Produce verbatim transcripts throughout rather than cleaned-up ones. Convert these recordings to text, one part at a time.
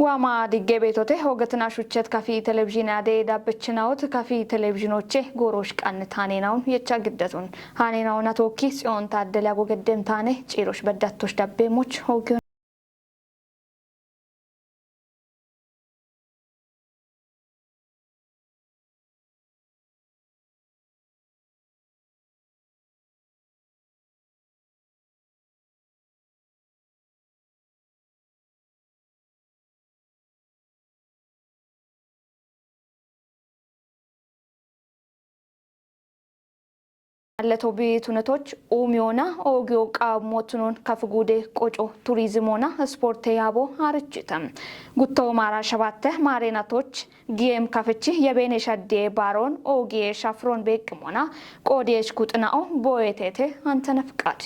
Waama digge beetote hoogatina shuchet kafi televizhiine ade dabbichinawot kafi televizhiinoche goorosh qannit haaneenawun yecha giddetun. Haaneenawun atooki Tsiyoon Taaddele ago geddem taane ciirosh beddattosh dabbeemoch hoogiyo. Allato biitunetoch umiyoona oogiyo qaammotunon kafigude qoco turizimoona ispoorte yaabo harichite. Gutto maara shabatte maareenatoch giyem kafichi yebene shadde baaroon oogiye shafroon beeqqimoona qoodiyesh kuxina'o booyetete Antene Fiqaad.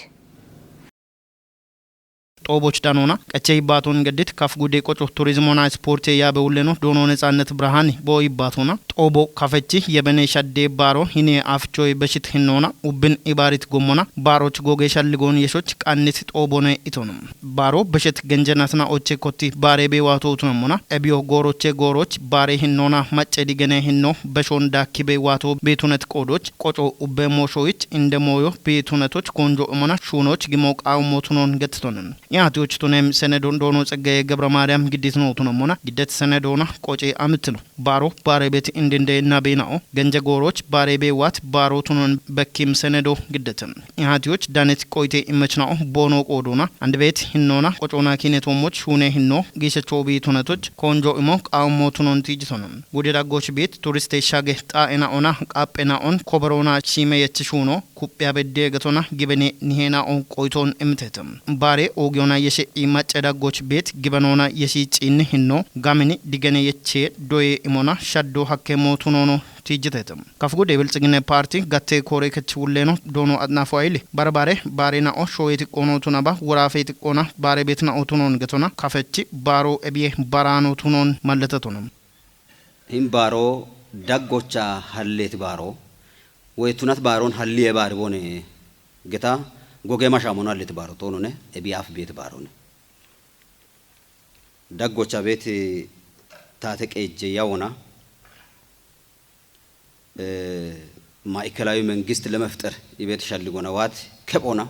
Xooboch danoona qechey baaton geddit kafigude qoco turizimoona ispoorte yaabe wulleno doono Netsaannet Birhaani booyi baatona. Xoobo kafechi yebene shadde baaro hine afichoy beshit hinnoona ubbin ibaarit gommona baaroch goge shalligoon yeshoch qannit xoobone itono. Baaro beshet genjenatna oche kotti baare be waato utunammona. Ebiyo gooroche gooroch baare hinnoona macce digene hinno beshon daakki be waato biitunet qoodoch qoco ubbe mooshoyich inde mooyo biitunetoch konjo imona shuunoch gimo qaawummo tunon gettitonen. Ihaatiyoch tunem senedon doono Tseggaye Gebra Maariyam gidditino tunammona giddet senedoona qoce amittino. Baaro baare bet indinde nabe na'o genje gooroch baare be waat baaro tunon bekkim senedo giddetem. Ihaatiyoch danet qoyte imechna'o boono qoodoona. Ande bet hinnoona qocoona kiinetoomoch shuune hinno giishecho biitunetoch konjo imo qaawummo tunon tiijitonen. Gude daggoch bet turiste shage xaa'ena'ona qaaphena'on koberoona shiime yechi shuuno kuphiya bedde getona gibene niheena'o qoyton imitetem. Baare oogiyoona yeshe i macce daggoch bet gibenoona yeshi ciinni hinno gamini digene yeche doye imona shaddo hakke mootu noono tiijjitetem. Kafigude Bilxigine Paarti gatte koore kech wulleeno doono Axnaafu Ayili bare baare baare na'o shooye tiqqoono tunaba woraafe tiqqoona baare bet na'o tunoon getona kafechi baaro ebiye baraano tunoon malletetona. Hin baaro daggocha halleeti baaro woy tunat baaroon halliye baari bone geta goge mashaamon halleeti baaro toonone ebiyaaf beeti baarone. Daggocha beeti taate qeejje yawona, eh, maa'ikelawi mengist lemefxer ibeet shalligona waat kephona.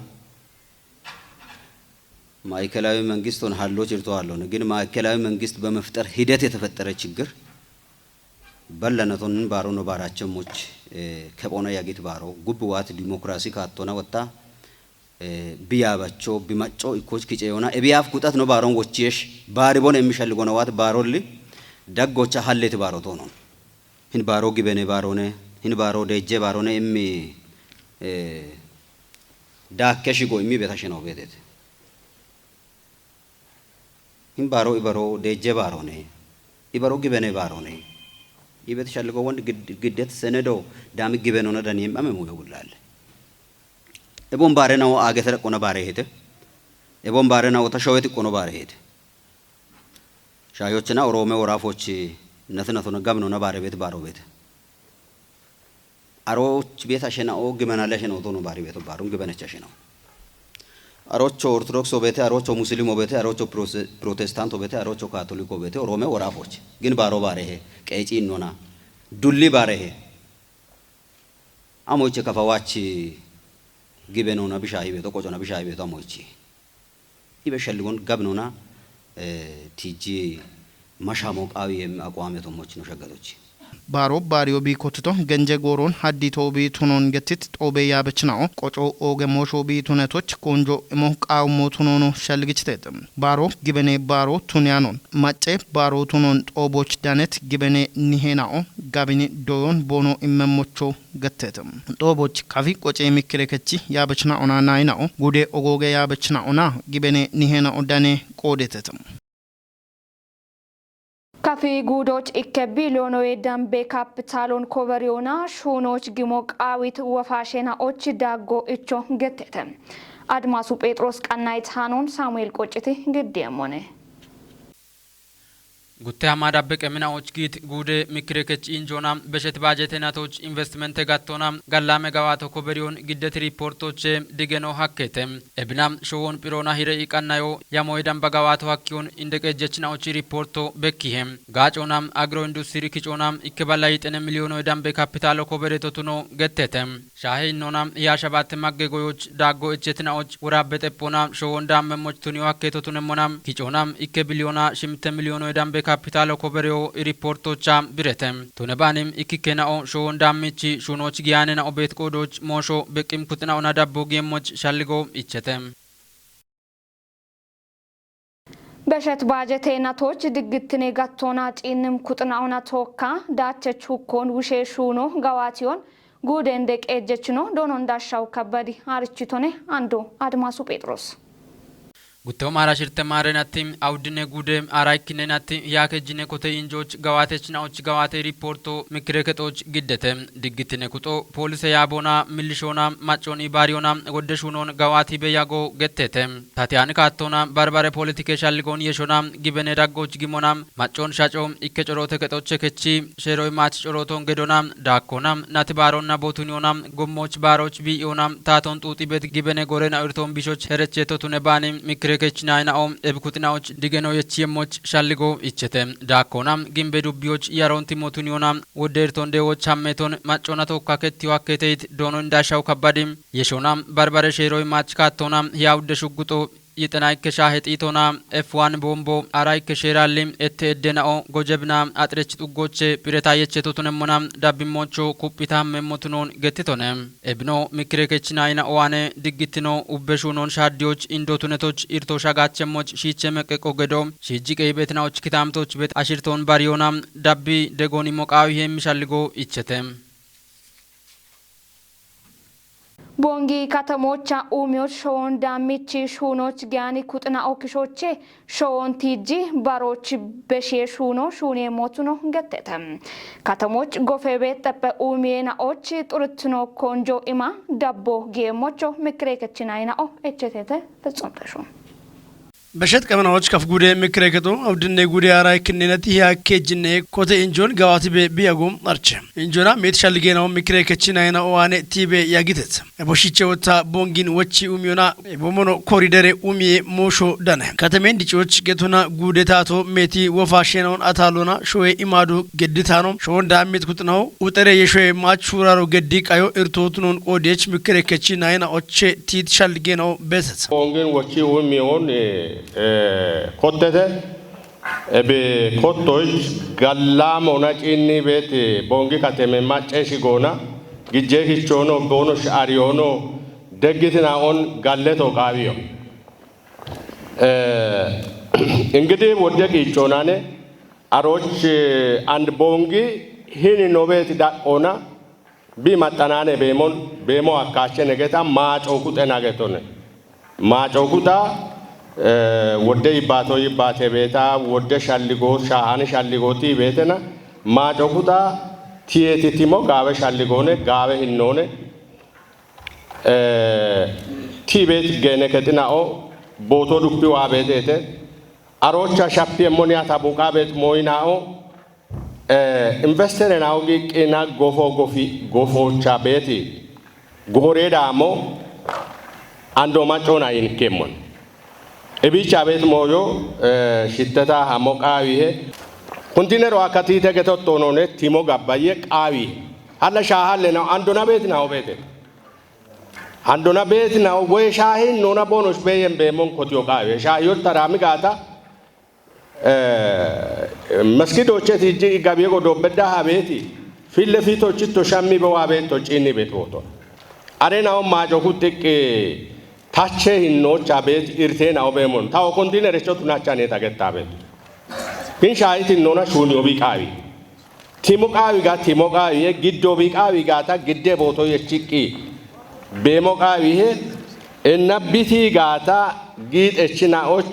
Maa'ikelawi mengist on hallo chirto hallone. Gin maa'ikelawi mengist bemefxer hidet yetefexxere chiggir ballanaton hin baaro no baarache moch, eh, kephona yagit baaro. Gubbi waat dimokrasi kaattona watta, eh, biyaabacho, bimacco ikkoch kiceyoona. Ebiyaaf guxat no baaron wochiyesh baari bone emmishalligona waat baarolli daggocha hallet baaro toonon. Hin baaro gibene baarone, hin baaro deejje baarone immi, eh, daakke shigo immi beta sheno beetete. Hin baaro ibaro deejje baarone, ibaro gibene baarone. Ibet shalligo wond gid-, giddet senedo daami gibenona dani im ame muyo gullalle. Ebon baare nawo aagete reqqona baare hete. Ebon baare nawo ta showeti qono baare hete. Shaayochina Oroome woraafochi natinatona gabinona baare beet baaro beete. Aroch beet ashena'o gimenale ashena'o tono baari beeto baarun gibenecha ashena'o. Arocho Ortodokso beete, arocho Muslimo beete, arocho Prose-, Protestanto beete, arocho Katoliko beete, Oroome woraafochi. Gin baaro baarehe, qeeci innona, dulli baarehe. Amoiche kafawachi gibenona bishahi beeto, qocona bishahi beeto amoichi. Ibe shalligon gabinona, eh, tiji mashamo qawi em aqwame to mochino shaggatochi. Baaro baariyo bi kotito genje gooron haddi to bi tunon gettit xoobe yaabechina'o qoco ooge moosho bi tunetoch konjo imo qaawummo tunono shalligichitetem. Baaro gibene baaro tuniyanon macce baaro tunon xooboch danet gibene nihena'o gabini doyon boono immemocho gettetem. Xooboch kafi qoce mikkire kechi yaabechina'ona nayina'o gude ogooge yaabechina'ona gibene nihena'o dane qoodetetem. Kafi guudoch ikke biliyoonowe dambe kapitaalon koveriyona shuunoch gimo qaawit wofaashena'och daggo icho gettete. Admaasu Phexros qannayt haanon Saamu'eel Qocciti giddi emmone. Gutte hama dabbe qemina'och giit guude mikkirekech injona beshet baajetenatoch investimente gattona galla megawaato koberiyon giddet riportoche digeno hakkete. Ebina showon phirona hire iqannayo yamoy damba gawaato hakkiyon inde qeejjechina'och riporto bekkihe. Gaacona agro industiri kicona ikke balla yixene miliyoono dambe kapitaalo koberetotuno gettete. Shaahe innona hiya shabatte magge goyoch daaggo echetinaoch woraabbe xeppona showon daammemmoch tuniyo hakke totunemmona kicoona ikke biliyoona shimte miliyoono dambe kapitaalo kobereyo riportocha birete. Tune baanim ikkikkena'o showon daammichi shuunoch giyaanena'o beet qoodoch moosho beqqim kuxina'ona dabbo giemmoch shalligo ichete. Beshet baajete natoch diggittine gattoona ciinnim kuxinaona tookka daachech hukkoon wushe shuuno gawaatiyon guuden deqeejjechino doonon daashshaw kabbadi haarichitone ando Admaasu Phexros. Gutteho maara shirte maarenatti awuddine guude aara ikkinenatti yaakejjine kote injooch gawaatechina'och gawaate riporto mikkirekexooch giddete. Diggittine kuxo poolise yaaboona millishoona maccoon ibaariyoona wodde shuunoon gawaati beyago gettete. Tatiyaani kaattoona barbare politike shalligoon yeshona gibene daggoch gimona maccon shaco ikke coroote kexoche kechi sheeroy maach corooton gedona daakkona nati baaronna bootuniyoona gommoch baaroch bii'iyona taaton xuuxi bet gibene gorena irton bishoch hereche totune baani mikire kechinayina'o ebikuxina'och digeno yechiyemmoch shalligo ichete. Daakkona gimbe dubbiyoch yaronti mootuniyoona wodde irton deewoch hammeton maccona tokka kettiyo hakketeyit doono indaashaw kabbadi yeshona barbare sheeroy maach kaattona hiya wudde shugguxo yixena ikke shaahe xiitona F one boombo ara ikke sheeralli ette eddena'o gojebina axirech xuggoche phireta yeche totunemmona dabbimmocho kuphita hammemmotunon gettitone. Ebino mikire kechinayina owaane diggittino ubbe shuunon shaaddiyoch indotunetoch irto shagachemmoch shiiche meqqeqo gedo shiijji qeyibetina'och kitaamtoch bet ashirton bariyona dabbi degooni moqaawi heemmishalligo ichete. Bongi katamocha uumiyoch showon daammichi shuunoch giyani kuxina okkishoche showon tiijji baroch beshiye shuuno shuuniye mootuno gettete. Katamoch gofe beexxeppe uumiyeena'och xurittino konjo ima dabbo giyeemmocho mikkireekechinayina'o echetete fitsum teshu. Beshet qemenawoch kaf gude mikkireketo awdinne gude ara ikkinnenati hiya kejjinne kote injon gawati be biyagum arche. Injona met shalligena mikkirekechinayina owane tibe yagitet. Ebo shiche wota bongin wochi umiyona ebo mono koridere umiye mosho dane. Katamen dichoch getona gude tato meti wofa shenon atalona shoye imado gedditano shon damit kutno utere yeshoye machuraro geddi qayo irtotunon odech mikkirekechinayina oche tit shalligena beset. Bongin wochi umiyon eh, eh, kottete. Ebe kottoy gallamo na cinni beeti bongi kateme macce shigoona gijje kichono bono shariyono deggitina on galleto qaawiyo. Eh, Ingidi wodde qiichoonane aroch and bongi hini nobeeti daqqoona bi maxxanaane beemon beemo akkaachene geta maaco kuxe nagetone. Maaco kuxa eh, wodde yibbaatoo yibbaate beeta wodde shalligoo shaahaani shalligooti beetena maaco kuxa tiyeeti timo gaawe shalligoone gaawe hinnoone eh, ti beet geene kexina'o bootoo duphi waa beeteete aroocha shappiye moniya ta buqaa beet mooyina'o eh, investere na'o giqqina gofo gofi gofoocha beeti gohoreedaamo andoo maccoona yinkkeemmon. Ibiicha beet mooyo eh, shitteta hamo qaawihe kuntinero akkatiite getottoonone timo gabbayye qaawihe halla shaahalle na'o andona beeti na'o beete andona beeti na'o woye shaahin noona boonosh beeyen beemon kotiyo qaawihe shaahiyottaraami gaata Meskidoche tiji igabiye godo bedda habeti fille fito chitto shammi be wabeto cini bet woto. Are na o majo kutik tache hinno chabet irte na obemon ta o kontinere chot na chane ta getta bet. Bin shahit hinno na shuni obi qawi. Timo qaawi ga timo qaawi ye giddo bi qaawi ga ta gidde booto ye chiqqi beemo qaawi he enna biti ga ta giixechina och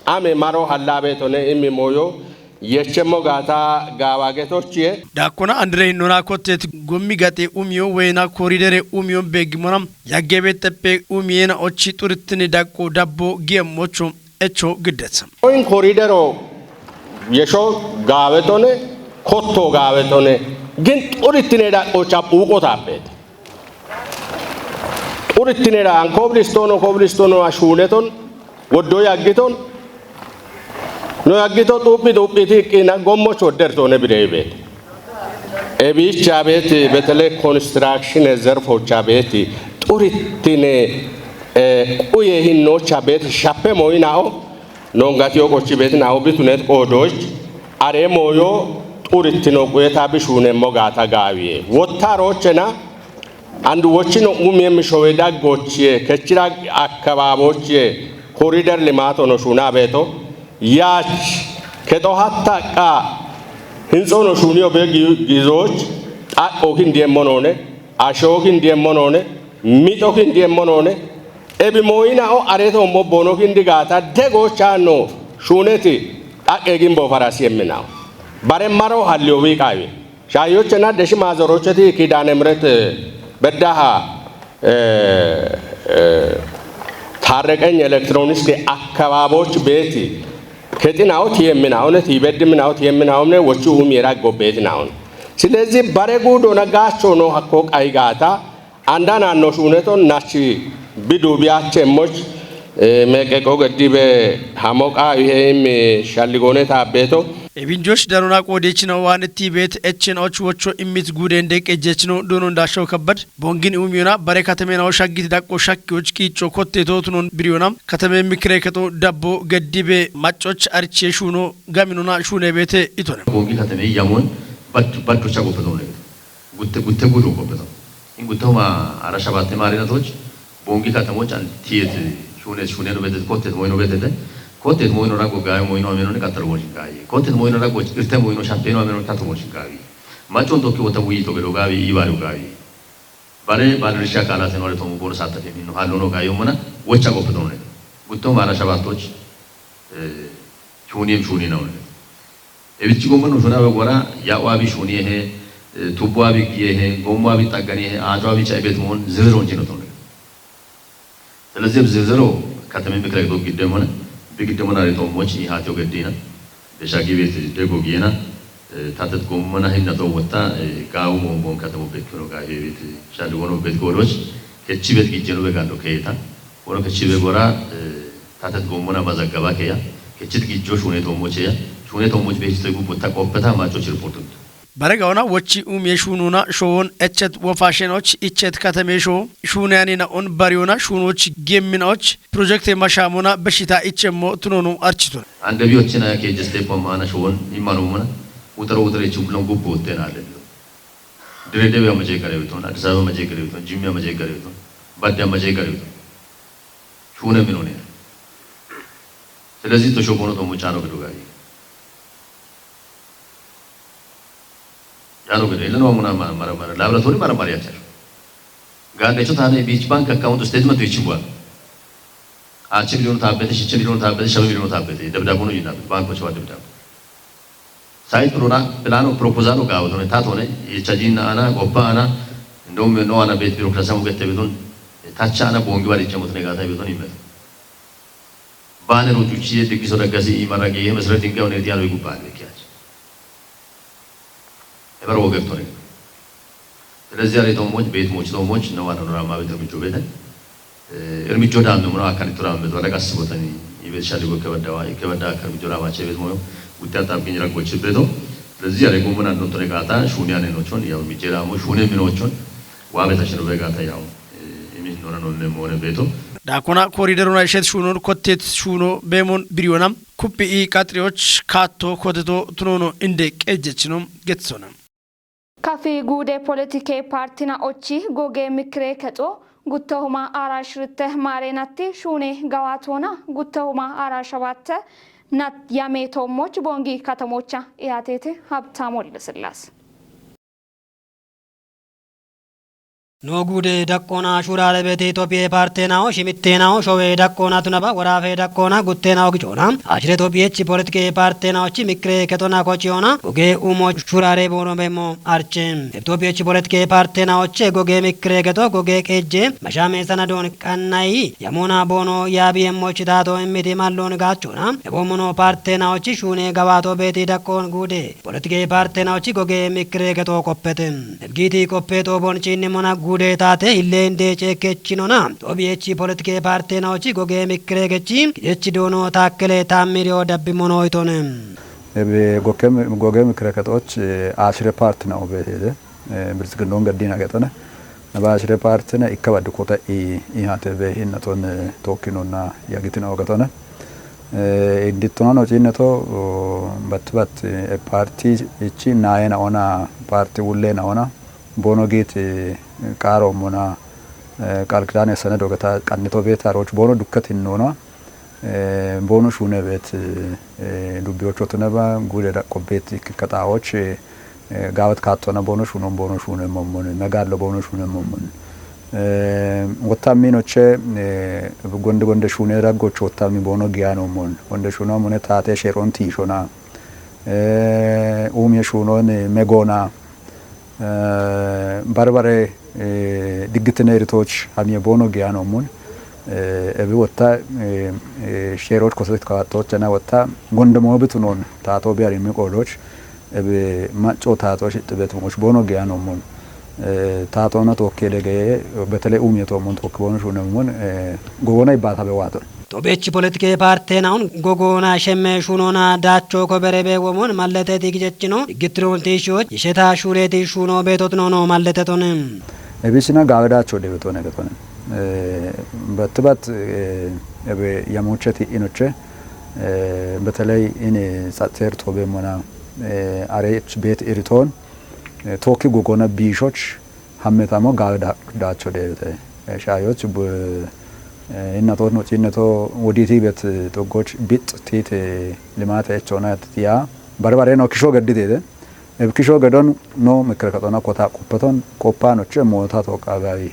ame maro hallaabeetone immi mooyo yechemmo ga ta gaawaagetochiye. Daakkona andire hinnona kotteet gommi gaxe umiyo woyina koridere umiyo beeggimona yaggebeexxeppe umiyena ochi xurittini daqqo dabbo giyemmocho echo giddet. Oyin koridero Yesho gaawetone, kotto gaawetone, gin xurittineda qocha phuuqotaappeeti. Xurittineda an kobilistono, kobilistono ashuuneton, woddo yaggiton, no yaggito xuuphi xuuphiti iqqina gommoch woddertone bireebeeti. Ebiicha beeti, betele konstrakshine zerfocha beeti, xurittine, eh, quye hinnocha beeti, shappe moyinao, nongatiyo qochi beeti nao bitunet qoodoch, are moyo xurittino quyeta bishuunemmo gaata gaawiye. Wottarochena, and wochino umie mishowe daggochiye, kechira akkababochiye, korider limato no shuna beeto, yaach, kexo hatta qa, hintso no shuniyo be gi-, gizoch, xaqqo kindiemmo none, asho kindiemmo none, mixo kindiemmo none, ebi moyina o areto mo bono kindi gaata, dego channo, shuneti, xaqqe gimbo farasi emminao. Bare maro halliyo wi qawi. Shayochena deshi mazorocheti kidane mret, eh, beddaha, eh, eh, ታረቀኝ ኤሌክትሮኒክስ አካባቢዎች ቤት ከጥናው የምናውን ይበድ ምናውት የምናውን ወቹ ኡም የራጎ ቤት ናውን። ስለዚህ በረጉ ዶነ ጋቾ ነው ሀኮ ቃይጋታ አንዳን አኖ ሹኔቶን ናች ቢዱ ቢያቼ ሞች፣ eh, meqeqo geddibe hamoqa iheim shalligone taabbeeto. Ebinjosh darona qoodechina waan itti beet echen och wocho immit guuden deeq ejjechino doono ndaashaw kabbad. Bongin umiyona bare katameenaw shaggit daqqo shakkiyoch kiicho kotte tootunon biriyona katamee mikire kexo dabbo geddibe maccoch ariche shuuno gaminona shuune beete itone. Bongi katame yamon bad-, baddocha gopedone. Gutte, gutte gudo gopedo. In gutte homa ara shabatte marinatoch bongi katamoch an tiyet shunet, shunen obetete, kottet moyin obetete. Kottet moyin ora gogayo moyin omenon qattalo moshin gayi. Kottet moyin ora goch irte moyin shappeno omenon qattalo moshin gayi. Machon tokki wota wuyi to gedo gayi, ibari gayi. Bare balrisha kala tenore tomu bor satta femino hallono gayo mona wocha gopedone. Gutte homa ara shabattoch, eh, shunim shuni naune. Ebichi gomma no shuna be gora, ya wabi shuni he, eh, tubu wabi giye he, gomma wabi tagani he, ajo wabi cha ebet mon, zirziron jino tone. Selezi zirziron, katame mikre do gidde mona, bi gidde mona re to mochi, hati o geddina. Be shagi bet dego giyena, eh, tatet gomma na hinna to wotta, eh, gawo mon bon katamo bekro ga he bet, shali wono bet goloch, kechi bet gijjeno be gando keeta, wono kechi be gora, eh, Tatet gommona mazaggaba keya, kechit gijjo shune tommocheya, shune tommoch behistoy gubbotta qoppeta macho chirportun. Bare gaona wochi umie shununa showon echet wofashenoch ichet katame show, shune anina on bariona shunoch gemminaoch, projekte mashamona beshita ichemmo tunono architun. Andebi ochina ke jeste pomana showon imanumuna, utaro utare chublon gubbotte na andebi. Dire Dewe amaje garebeton, Addis Ababa amaje garebeton, Jimmi amaje garebeton, Badde amaje garebeton. Shune minone. Selezi to shobono to muchano kedo gayi. Yano kedo, ilano amuna mara, mara, mara, laboratory mara, mara yachar. Gande cho tane Beach Bank account statement to ichibwa. Achi miliyon tabbete, shichi miliyon tabbete, shabe miliyon tabbete. Debda bono yina, bank ko chwa debda. Sayi turuna, pilano, propozalo gawo tone, ta tone, ichajin ana, goppa ana, ndom no ana bet birokrasi amu gette beton, tacha ana bongi bari chamo tone gata beton imet. Bane ro juchi e digi so dagasi imara ge, mesra dinga one dialo igu bane kiach. Ebar wo gette tone. Selezi are to moj, bet moj to moj, no ana no rama bet moj beten. Ermijo dame mono akkan itto dame to daga sibotani ibe shali go kebada wa kebada akkan mijo dama chebet moyo utte atab ginjira go chebeto. Lezi are go mona no tore gata shuni ane no chon ya mi jera mo shuni mi no chon wa beta shiro be gata ya imi nona no ne more beto. Dakona koridero na ishet shunon kottet shuno bemon biriyona kuppi i qatriyoch katto koteto tunono inde qejjechino getsona. Kafi guude poletike partina ochi goge mikre kexo guttohuma ara shirte marenatti shune gawatona guttohuma ara shabatte nat yame tommoch bongi katamocha iyatete Habtamu Wolde Sillaase. Noo guude daqqoona shuuraare beeti Itophiye paarteenaho, shimitteenaho, showe daqqoona tunaba, woraafe daqqoona gutteenaho gichoona. Ashire Itophiyechi politike paarteenahochi mikkire ketona kochiyoona goge umo shuuraare boono beemmo arche. Itophiyechi politike paarteenahoche goge mikkire keto goge qeejje mashame sanadon qannayi yamoona boono yaabi yemmochi taato immiti mallon gaachoona. Eboomono paarteenahochi shuune gawaato beeti daqqoon guude. Politike paarteenahochi goge mikkire keto qoppete. Ebgiiti qoppe xoobon chiinnimona guude taate ille inde ceekkechinona. Itophiyechi politike paarteenahochi goge mikkire kechi gidechi doono taakkele taammiriyo dabbimono itone. Ebe goke, goge mikkire ketoch, eh, ashire paarteenaho beete. Eh, Biltsiginnaon gaddina ketone. Naba ashire paarteena ikka baddi kota i, i hate be hinnaton, eh, tokkinonna yagitino ketone. Eh, indittonano ciinneto, oh, bat bat, eh, paarti ichi naena ona, paarti wullena ona, boono giiti, eh, qaaro mona, eh, qaal kidaane sanado gata qannito beeta roch boono dukkatin nona, eh, boono shuune beet, eh, dubbiyocho tunaba, guude daqqo beet ikkikka xaawoch, eh, gaawat kaattona boono shuunon, boono shuune mommon, megaallo boono shuune mommon. Eh, wotta minoche, eh, gonde gonde shuune raggocho wotta mi boono giyaano mon. Gonde shuuno mone taate sheeron tiishona. Eh, umiye shuunon megoona. Eh, barbare, eh, diggitine iritoch hamiye boono giyaano mun. Eh, ebi wotta, eh, eh, sheeroch kosotit kawaatochana wotta gonde moobitu non taato biyarimi qoodoch. Ebe macco taato shitti betu moch boono giyaano mun. Eh, taatona tookke dege, betele umiye to mun tookke boono shuune mun, eh, gogona ibbata be waato. Itophiyechi politike paarteenaon gogona shemme shuunona daacho kobere be womon mallete digijechino. Iggittiroon tiishiyoch yesheta shuureeti shuuno beetot noono mallete tone. Ebisina gaawe daacho debe tone ge tone. Eh, bat bat, eh, ebe yamocheti inoche, eh, beteley ini satser tobe mona, eh, arech beet iritoon, eh, tookki gogona biishoch hammetamo gaawe da-, daacho deebete. Eh, shaayoch bu-, eh, innato no ciinneto woditi bet, eh, xoggoch bit tiite limaate echona tiya. Barbare no kisho gadditete. Eb kisho gadon no mikkire kexona kota qoppeton, qoppanoche moota to qaagawi.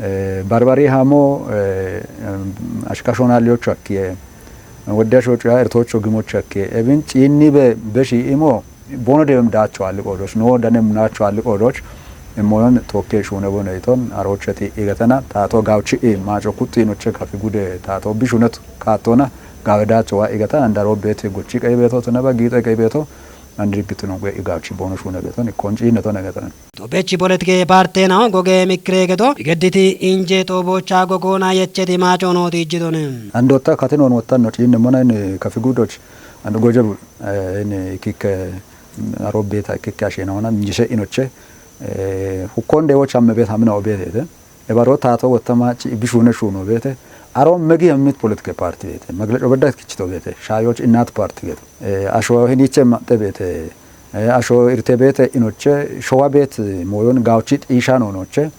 Eh, barbari hamo, eh, em, ashkashona liyocho akkiye. Wodde shocho ya irtocho gimocho akkiye. Ebin ciinni be, beshi imo, boono debem daacho alli qoodoch, no danem naacho alli qoodoch, immoyon tookke shuune bone iton, arocheti igatana, taato gaawchi i, maaco kutti inoche kafi guude, taato bishunet kaattona, gaawe daacho wa igatana, andaro beete gochi qey beeto, tunaba giite qey beeto, andi diggitino gwe i gaawchi boono shuune beeton, ikkon ciinneton igatana. Itophiyechi politike paarteenaho goge mikkire keto, bigedditi inje xoobocha gogona yecheti maaco nooti ijjitone. Andotta katinon wottanno ciinne mona ini kafi guudoch, ando gojebu, eh, ini ikikke, mm, aro beeta ikikke ashena wona, njishe inoche, eh, hukkonde wo chamme beet hamina wo beetete. Ebaro taato wotta maaci bishuune shuuno beete. Aro megi hammit politike paarti beete. Megleco bedda kichito beete. Shaayoch innat paarti geto. Eh, asho hiniche maxxe beete. Eh, asho irte beete inoche, showa beet mooyon gaawchi xiisha noonoche.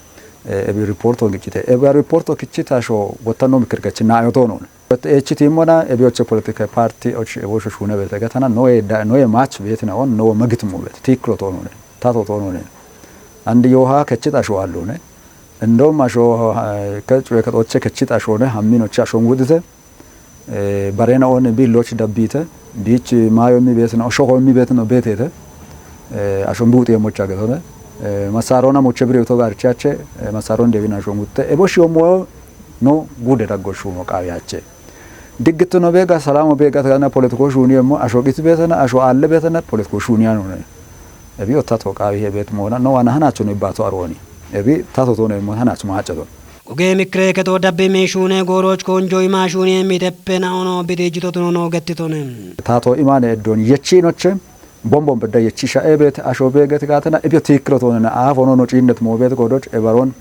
Eh, ebi riporto ngichite. Ebi riporto kichita asho wotta no mikkire kechi naayoto noone. Echiti mona ebioche politike paarti och ebosho shuune beete gatana noye da-, noye maach beetina on no magitmu beete. Tiiklo toonone. Tato toonone. Andi yoha kechit asho allone. Indom asho, eh, kechu ekatoche kechit ashone hamminoche ashon wudite. Eh, barena one billoch dabbite. Bich maayo mi beetina, osho mi beetino beetete. Eh, ashon buuti mocha getone. Eh, masarona moche bire to garchache, eh, masaron debina ashon wutte. Eboshi omo no guude daggo shuuno qaawiyache. Diggitino beega, salamo beega, tagana politiko shuuni yemmo, asho qiti beetana, asho alle beetana, politiko shuuni anone. Ebi otta to qaawi he beet moona, no wana hanacho no ibbato aroni. Ebi tato to no immo hanacho maacho to. Goge mikkire keto dabbi mi shuune gooroch konjo ima shuuni mi teppe na ono bidi jito tuno no gettitone. Tato imane eddon yechi noche, bombon bedda yechi sha ebet asho beget gatana, ebio tikkiro tonena, afo no no ciinnet mo bet godoch, ebaron,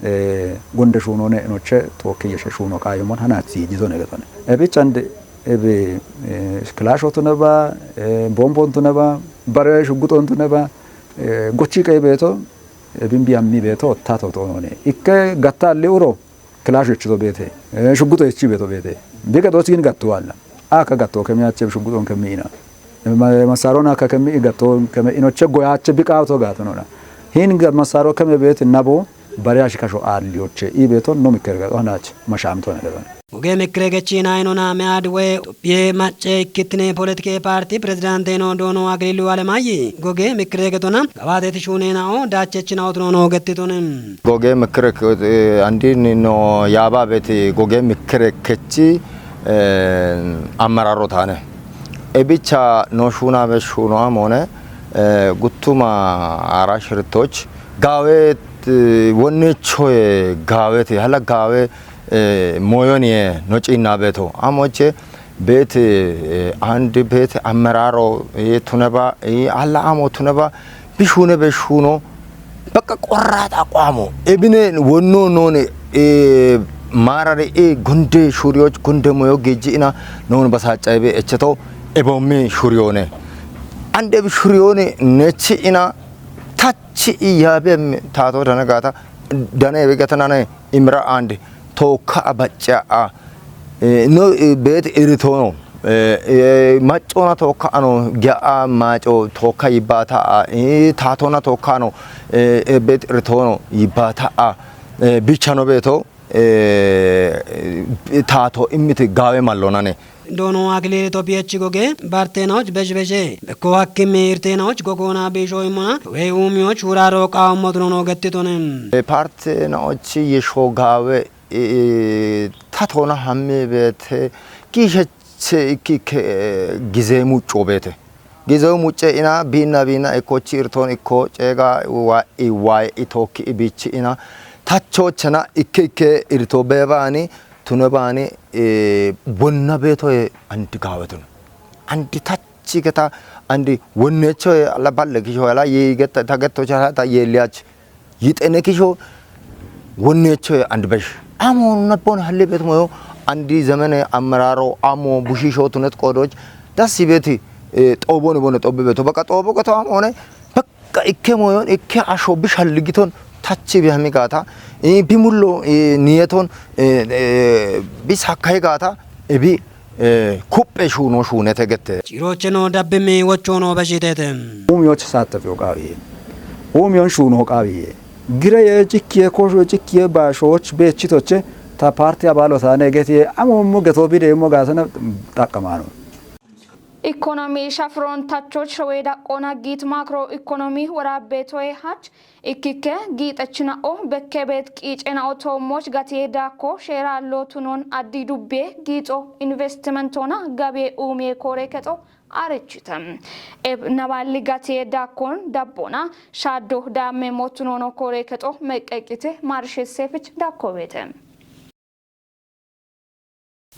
eh, gonde shuunone noche, tokke yeshe shuuno qayumon, hana ti jitone getone. Ebi chande, ebi, eh, kilasho tuneba, eh, bombon tuneba, bare shuguton tuneba, eh, gochi qey beto, ebin bi ammi beto, tato tonone. Ikke gatta alli uro, kilasho echito beete, eh, shuguto echi beto beete. Bi gadoch gin gattu alla. Aka gatto kemi ache shuguton kemi ina. Ma-, masaro na ka kemi gatto kemi inoche goyache bi qawto gato nona. Hin ga masaro kemi beete nabo, Bariya shikasho aaliyoche ibeton no mikerga onache mashamto ne. Goge mikire gechi naino na me ad we ye mache ikitine politike parti presidente no dono Agililu Alemayi. Goge mikire getona gabate tishune na o dache china otno no getitone. Goge mikire andi no yaba beti goge mikire kechi amararo tane. Ebicha no shuna be shuno amone guttuma ara shirtoch gawe wonne choye gawete hala gawe moyoniye no cinna beto amoche bete andi bete amararo tuneba hala amo tuneba bishune be shuno baka qorrata aqwamo ebine wonno none marare e gunde shuriyoch gunde moyo geji ina non basacha ebe echeto ebomme shuriyone ande bi shuriyone nechi ina tachi iyabe tato danagata dane ebe gatanane imra ande toka abacha a no bet iritono macona toka ano gya maco toka yibata a tatona toka ano bet iritono yibata a bichano beto tato imiti gawe mallonane. Dono akilili to piyechi goge bartenaoch bejbeje bekko hakkimi irtenaoch gogona bisho imona we umiyoch huraro qawo motuno no gettitone. Partenaoch yesho gawe tatona hamme bete kisheche ikkike gize mucco bete gizewu mucce ina biinna biinna ikkochi irton ikko ceega wa'i wa'i itokki ibichi ina tachochena ikke ikke irto bebani tune bani wonna betoye andi gawetun andi tachi geta andi wonnechoye alla balle kisho yala yigetta tagettocha ta yeliyach yixene kisho wonnecho and besh amo nabbon halle bet moyo andi zemene amararo amo bushisho tunet qodoch das ibeti xobon bone xobbe beto baka xobo gato amone baka ikke moyon ikke asho bish halligiton tachi bi hami gata bi mullo niyeton bis hakay gata ebi kuppe shuno shunete gette. Cirocheno dabbimi wochono beshitete. Umiyoch sattef yoqawiye. Umiyon shuno hoqawiye. Gire ye cikkiye kosho cikkiye bashoch bechitoche ta parti abalo sane getiye amo mo geto bide mo gasana takkamano. Ikonomi shafron tachoch showe daqona git makro ikonomi wara betoye hach Ikkikke giixechina'o bekke beet qiicena'o toommoch gatiye daakko sheera lootunon addi dubbiye giixo investimentona gabiye uumiye koore kexo arichite. Eb naballi gatiye daakkon dabbona shaaddo daamme mootunono koore kexo meqqeqqite maarshe seefich daakko beete.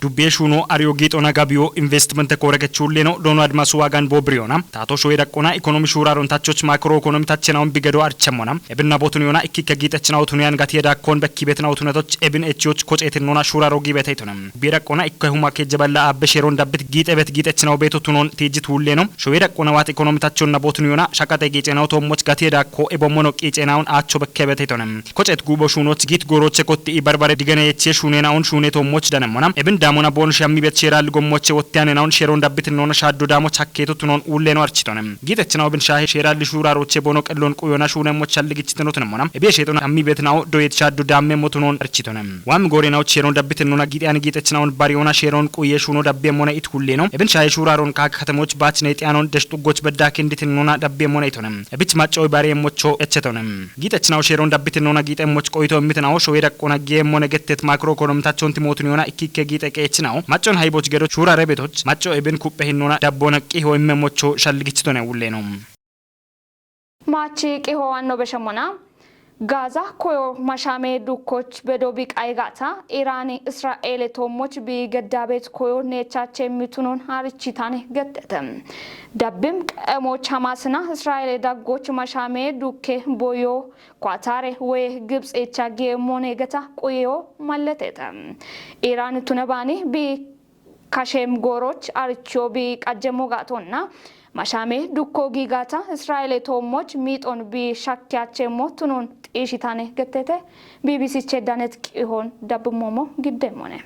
Dubbiye shuuno ariyo giixona gabiyo investimente koore kechuulleno doono admasu waagan boobriyoona taato shoye daqqona ikonomi shuuraaron tachoch maakiro ikonomi tachenawon bigedo archemmona ebinna bootuniyoona ikkikke giixechinawo tuniyan gatiye daakkoon bekkibeetinawo tunatoch ebin echiyoch koceetinnoona shuuraaro giibeteytone. Dubbiye daqqona ikke huma kejje balla aabbe sheeron dabbit giixebet giixechinawo beeto tunon tiijjit wuulleno shoye daqqona waat ikonomi tachonna bootuniyoona shaqaxe giixenawo toommoch gatiye daakko ebommono qiixenawon aacho bekkebeeteytone. Kocet gubo shunoch git goroche kotti i barbare digene yeche shunena on shune to moch dane mona. Ebin damona bon shammi bet sheral gommoche wotti anena on sheron dabbit nona shaddo damo chakketo tunon ulle no architone. Git echna obin shahe sheral shura roche bono qellon quyona shune moch alli gichiteno tun mona. Ebi sheton ammi bet nao doyet shaddo damme motunon architone. Wam gore nao sheron dabbit nona git an git echna on bariona sheron quye shuno dabbe mona it kulle no. Ebin shahe shura ron ka katamoch bach ne tianon desh tuggoch bedda kindit nona dabbe mona itone. Ebich maccoy bare mocho echetonem. Giixechinaw sheeron dabbitinnoona giixemmoch qoyito immitinawo showe daqqona geemmone gettet makro ekonomitachonti mootuniyoona ikkikke giixe qeechinawo maccon hayboch gedo shuura rebetoch macco eben kuppe hinnoona dabboona qiho immemocho shalligichitone wulleeno. Maachi qiho anno beshemmona Gaaza koyo mashame dukkoch bedo biqay gaata Iran Isra'eele toommoch bi geddabeet koyo neechache mitunon harichitane gettete. Dabbim qemoch Hamasina Isra'eele daggoch mashame dukke boyo Kwatare woye Gibtsecha geemmone geta quyeyo malletete. Iran tunebani bi kashem gooroch aricho bi qajjemmo gaatonna mashame dukko giigata Isra'eele toommoch miixon bi shakkiyachemmo tunon xiishitane gettete. B B C chedanet qihon dabbummomo giddemmone.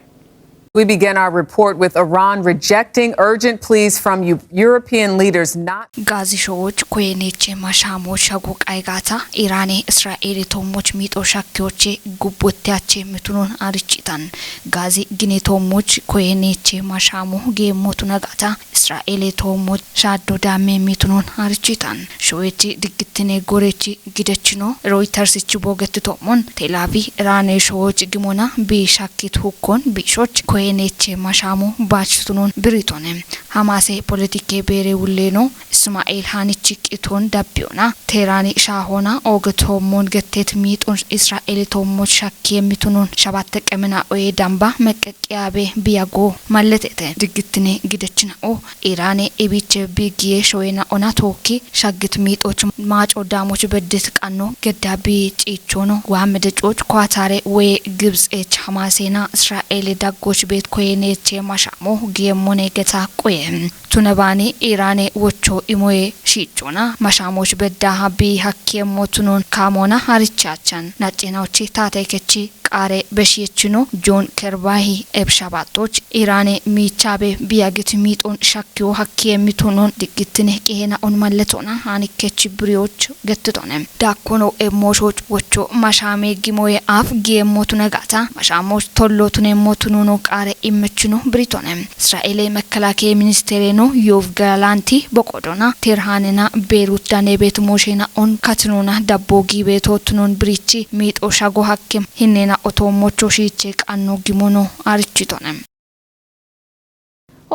We begin our report with Iran rejecting urgent pleas from Eu- European leaders not Gaazi sho'ooch koyeneeche mashaamo shagu qayigaata Iraane Israa'eele toommoch miixo shakkiyooche gubbotte ache mitunoon arichitan. Gaazi gine toommoch koyeneeche mashaamo geemmotu nagaata Israa'eele toommoch shaaddo daamme mitunoon arichitan. Sho'eechi diggittine goreechi gidechino Rooytarsichi boogetti toommoon Teelaavi Iraane sho'ooch gimona bi shakkit hukkoon biishoch koyeneeche mashaamo baachitunoon biritone. Hamaase politike beere wulleeno Ismaa'eel Haanichi qitoon dabbiyoona Teeraani shaahona oogetoommoon getteet miixoon Israa'eele toommoch shakkiye mitunoon shabatte qemina oye damba meqqeqqiyaabe biyago malletete. Diggittine gidechina'o Iraane ibiche bigiye sho'ena ona tookki shaggit miixoch maaco daamoch beddit qanno gedda bi ciichoono waa medecoch Kwaataare woye Gibtseech Hamaaseena Israa'eele daggoch beet koyeneeche mashaamo geemmone geta qoye. Tunebaani Iraane wocho imoye shiichoona mashaamoch beddaha bi hakkiemmo tunoon kaamoona harichaachan. Nacceenaochi taatay kechi qaare beshiyechino Joon Kerbaahi ebshabaatoch Iraane miichaabe biyagit miixoon shakkiyo hakkiemmi tunoon diggittine qiheena'on malletoona haani kechi biriyoch gettitone. Daakkono emmooshoch wocho mashaame gimoye aaf giemmo tunagaata mashaamoch tollo tunemmo tununo qaare immechino biritone. Israa'eele mekkelaakiye ministeereno Yoov Gaalaanti boqodona Teerhaanena Beerut daneebeet moosheena'on katinona dabbo giibeetoo tunoon birichi miixo shago hakke hinneena'o toommocho shiiche qanno gimono arichitone.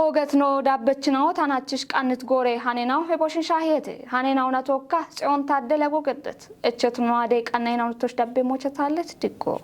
Oogetno dabbechinawo tanachish qannit goore hanenaw he boshin shaahiyete. Hanenaw na tookka Tsiyoon Taaddele gogedet. Echetno adey qanna inawnutosh dabbe mochetalet diggo.